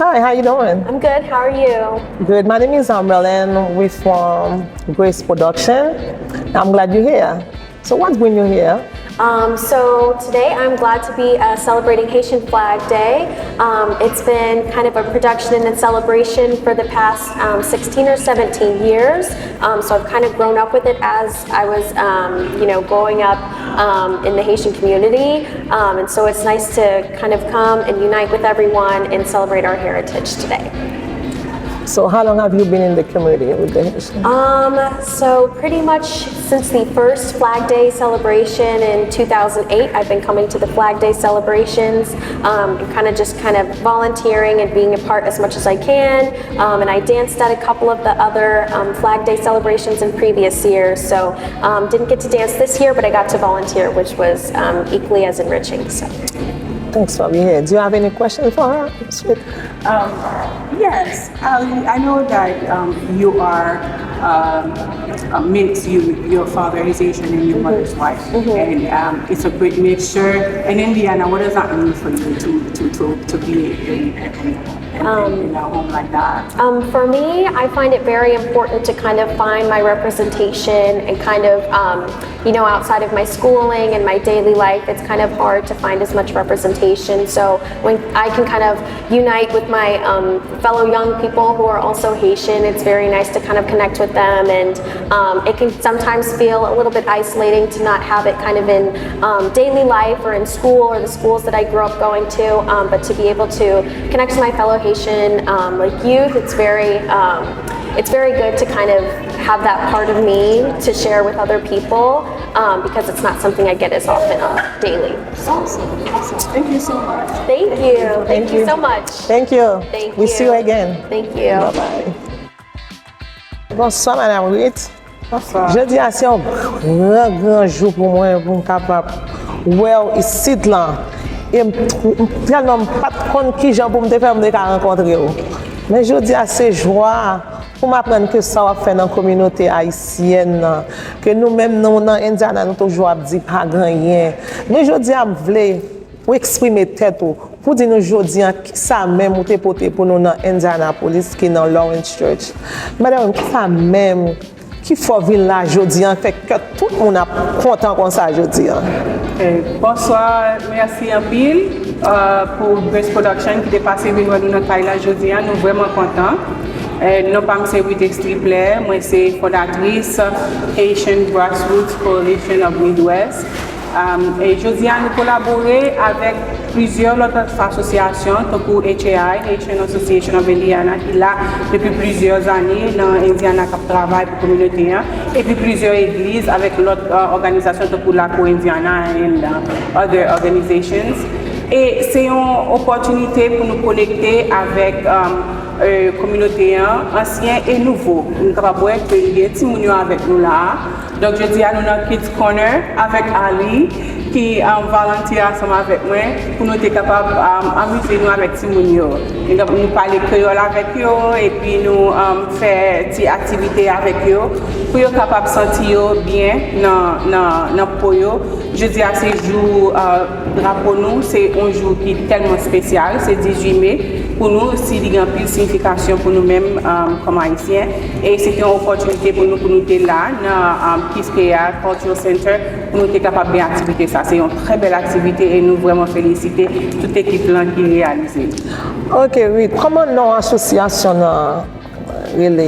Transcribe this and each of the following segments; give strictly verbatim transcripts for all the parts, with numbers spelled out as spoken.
Hi, how you doing? I'm good. How are you? Good. My name is Amberlyn. We're from Grace Production. I'm glad you're here. So what's bring you here? Um, so today I'm glad to be uh, celebrating Haitian Flag Day. Um, it's been kind of a production and a celebration for the past um, sixteen or seventeen years. Um, so I've kind of grown up with it as I was, um, you know, growing up um, in the Haitian community. Um, and so it's nice to kind of come and unite with everyone and celebrate our heritage today. So how long have you been in the community with the Haitian? Um, so pretty much since the first Flag Day celebration in two thousand eight, I've been coming to the Flag Day celebrations um, and kind of just kind of volunteering and being a part as much as I can. Um, and I danced at a couple of the other um, Flag Day celebrations in previous years. So um, didn't get to dance this year, but I got to volunteer, which was um, equally as enriching. So. Thanks for being here. Do you have any question for her? Sweet. Um, yes, Ali, I know that um, you are um, a mix. You, your father is Haitian and your mother's white, and um, it's a great mixture. In Indiana, what does that mean for you to to to, to be in, in, in, in a home like that? Um, for me, I find it very important to kind of find my representation and kind of, um, you know, outside of my schooling and my daily life, it's kind of hard to find as much representation. So when I can kind of unite with my um, fellow young people who are also Haitian, it's very nice to kind of connect with them. And um, it can sometimes feel a little bit isolating to not have it kind of in um, daily life or in school or the schools that I grew up going to. Um, but to be able to connect with my fellow Haitian um, like youth, it's very um, it's very good to kind of have that part of me to share with other people um, because it's not something I get as often uh, daily. Awesome, awesome. Thank you so much. Thank you. Thank you so much. Thank you. Thank We you. See you again. Thank you. Bye bye. Bonsoir, Madame Ruth. Bonsoir. Jodi a se yon gran gran jou pou mwen pou m kapab wè w isit lan. E m, m tèlman m pa t konn kijan pou m te fè pou m te ka rankontre w. Men jodi a se jwa pou m aprann ke sa w ap fè nan kominote ayisyèn nan, ke nou menm nou nan Indiana nou toujou ap di pa gen anyen. Men jodi a m vle pou eksprime tèt ou, pou di nou jodi a kisa menm ou te pote pou nou nan Indianapolis ki nan Lawrence Church. Madanm, kisa menm ki fè w vin la jodi a, fè kè tout moun ap kontan konsa jodi a? Eh, bonswa, mèsi anpil eh, pou Grace Production ki te pase vin wè nou nan kay la jodi a. Nou vrèman kontan. Eh, non pa m se Ruth Estripler, mwen se fondatris Haitian Grassroots Coalition of Midwest. Um, e jodi a nou kolabore avèk plizyè lòt asosyasyon tankou H A I, Haitian Association of Indiana, ki la depi plizyè ane nan Indiana k ap travay pou kominote an, epi plizyè egliz avèk lòt uh, òganizasyon tankou Lakou Indiana and uh, other organizations. E se yon opòtinite pou nou konekte avèk um, eh, kominote an, ansyen e nouvo. Nou kapab wè ke gen timoun yo avèk nou la a. Donk, jodi a, nou nan Kids Corner avèk Ali, ki um, volunteer ansanm avèk mwen pou nou te kapab um, amize nou avèk timoun yo. Nou, nou pale kreyòl avèk yo, epi nou um, fè ti aktivite avèk yo, pou yo kapab santi yo byen nan, nan, nan po yo. Jodi a se jou uh, drapo nou, se yon jou ki tèlman espesyal, se dizuit me. Pou nou, si li gen anpil siyifikasyon pou nou menm um, kòm Ayisyen, e se te yon opòtinite pou nou, pou nou te la nan um, Kiskeya Cultural Center, pou nou te kapab gen aktivite sa. Se yon trè bèl aktivite e nou vrèman felisite tout ekip lan ki reyalize l. Ok, Ruth, kòman non asosyasyon nan rele?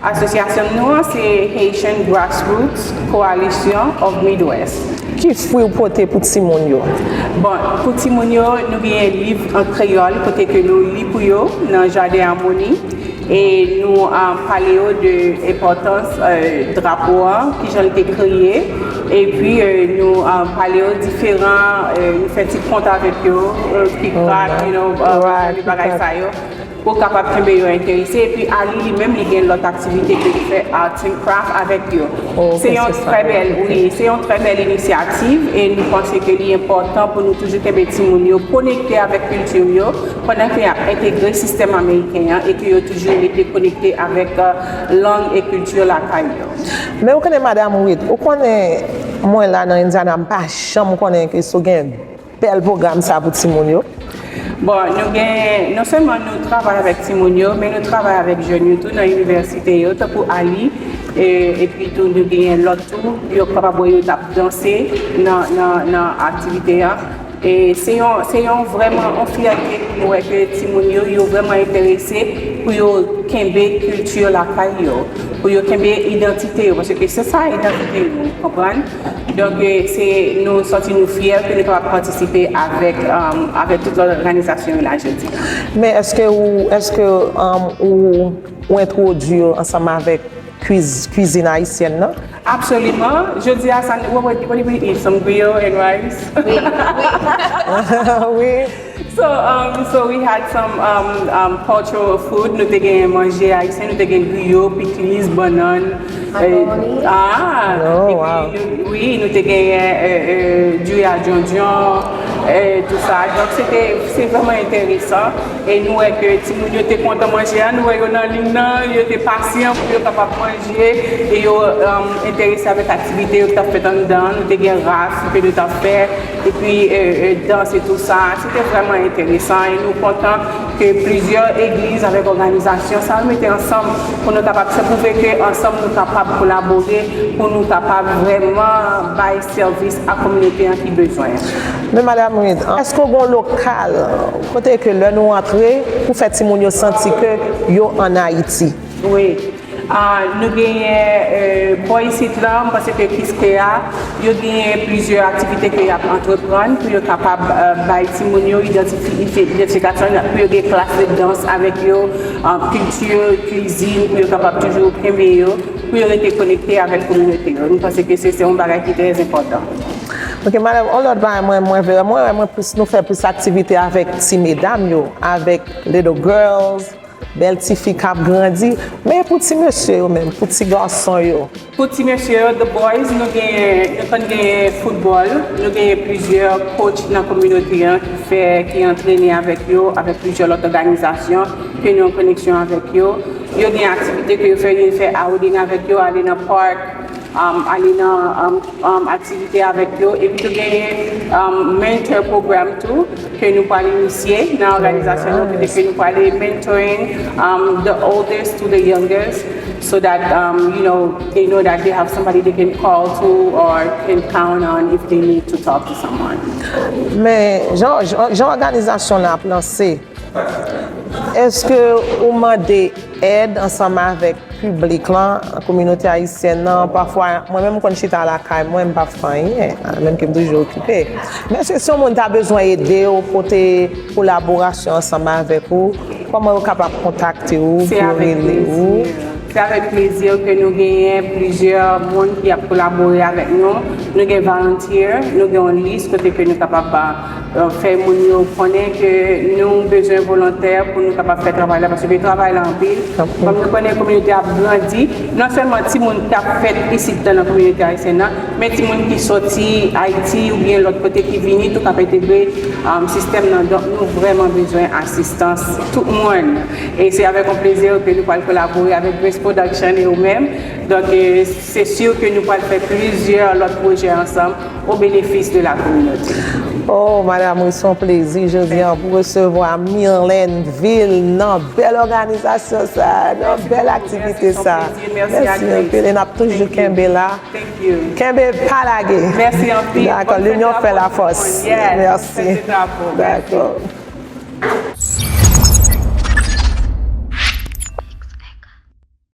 Asosyasyon nou an se Haitian Grassroots Coalition of Midwest. Ki fwi w pote pou timoun yo? Bon, pou timoun yo, nou genyen liv an kreyòl kote ke nou li pou yo nan Jaden Amoni. E nou um, pale yo de enpòtans uh, drapo an, kijan l te kreye. Epi uh, nou um, pale yo diferan, uh, nou fè ti kont avèk yo, uh, krik krak, you know, uh, de bagay sa yo. Pou kapab kenbe yo enterese. Epi Ali li menm li gen lòt aktivite ke li fè, arts and craft avèk yo. Se yon trè bèl, wi, se yon trè bèl inisyativ e nou panse ke li enpòtan pou nou toujou kenbe timoun yo konekte avèk kilti yo pandan ke y ap entegre sistèm ameriken an e ke yo toujou rete konekte avèk lang e kilti lakay yo. Men ou konnen, Madanm Ruth, ou konnen mwen la nan Indiana, m pa janm konnen ke si w gen bèl pwogram sa pou timoun yo. Bon, nou gen, non sèlman nou travay avèk timoun yo, men nou travay avèk jèn yo tou nan inivèsite yo, tankou Ali, e, epi tou nou genyen lòt tou, yo kapab wè yo t ap danse nan, nan, nan aktivite a. E se yon, se yon vrèman yon fyète pou nou wè ke timoun yo, yo vrèman enterese pou yo kenbe kilti lakay yo, pou yo kenbe idantite yo, paske se sa idantite yo, konprann? Donk, e, se, nou santi nou fyè ke nou kapab patisipe avèk, um, avèk tout lòt òganizasyon yo la jodi. Men èske ou, èske um, ou, ou entwodui yo ansanm avèk kwiz, kwizin ayisyèn nan? Absoliman. Jodi a, sa, what, what did we eat? Some griot and rice? Wi. So, um, so we had some um, um, cultural food. Nou te gen manje ayisyen, nou te gen griyo, pikliz, bannann. Macaroni. Ah, Oh, wow. Wi, nou te gen eh, eh, diri a djondjon, eh, tout sa. Donk, se te, se vrèman enteresan. E nou wè ke timoun yo te kontan manje a, nou wè yo nan liy nan, yo te pasyan pou yo kapab manje. E yo um, enterese avèk aktivite yo ki t ap fèt anndan. Nou te gen ras ke nou t ap fè. Epi eh, eh, dans e tou sa. Se te vrèman enteresan e nou kontan ke plizyè egliz avèk òganizasyon sa yo mete ansanm pou nou kapab, se pwouve ke ansanm nou kapab kolabore pou nou kapab vrèman bay sèvis a kominote an ki bezwen. Men Madam Reed, èske w gen yon lokal kote ke lè nou antre pou fè timoun yo santi ke yo ann Ayiti? Wi. Ah, nou genyen eh, bò isit la, m panse ke Kiskeya, yo genyen plizyè aktivite ke y ap antreprann pou yo kapab eh, bay timoun yo idantifi- idantifikasyon, pou yo gen klas de dans avèk yo, ah, kilti, kwizin, pou yo kapab toujou kenbe yo, pou yo rete konekte avèk kominote yo. M panse ke se se yon bagay ki trè enpòtan. Ok, madanm, yon lòt bagay mwen mwen vle mwen wè mwen plis nou fè plis aktivite avèk ti medam yo, avèk little girls, bèl ti fi k ap grandi, men pou ti mesye yo menm, pou ti gason yo. Pou ti mesye yo, the boys, nou genyen, nou konn genyen foutbòl, nou genyen plizyè coach nan kominote an ki fè, ki antrene avèk yo, avèk plizyè lòt òganizasyon ke nou an koneksyon avèk yo. Yo gen aktivite ke yo fè, yo fè outing avèk yo, ale nan park, um, ale nan um, um, aktivite avèk yo. Epi tou genyen um, mentor program tou ke nou pral inisye nan òganizasyon nou kote ke nou pral mentoring um, the oldest to the youngest so that um, you know they know that they have somebody they can call to or can count on if they need to talk to someone. Men jan jan òganizasyon la ap lanse, èske ou mande èd ansanm avèk piblik lan, kominote ayisyèn nan? Pafwa mwen menm m konn chita lakay mwen, m p ap fè anyen, menm ke m toujou okipe. Men èske si yon moun ta bezwen ede w, pote kolaborasyon ansanm avèk ou, kòman yo kapab kontakte w pou yo rele w? Se avèk plezi ke nou genyen plizyè moun ki ap kolabore avèk nou. Nou gen volunteer, nou gen yon lis kote ke nou kapab uh, fè moun yo konnen ke nou bezwen volontè pou nou kapab fè travay la, paske travay la anpil. Kòm nou konnen kominote ap grandi, non sèlman timoun k ap fèt isit nan kominote ayisyèn nan, men timoun ki soti Ayiti oubyen lòt kote ki vini tou k ap entegre um, sistèm nan. Donk nou vrèman bezwen asistans tout moun. E se avèk yon plezi ke nou pral kolabore avèk Grace Production e ou menm. Donk, se si ke nou pral fè plizyè lòt pwojè ansanm o benefis de la kominote. Oh, Madam Reed, se yon plezi jodi a pou resevwa Mirlène Ville nan bèl òganizasyon sa, nan bèl aktivite sa. Mèsi anpil e n ap toujou kenbe la. Kenbe pa lage. Mèsi anpil. Dakò, l'union fait la force. Mèsi. Dakò.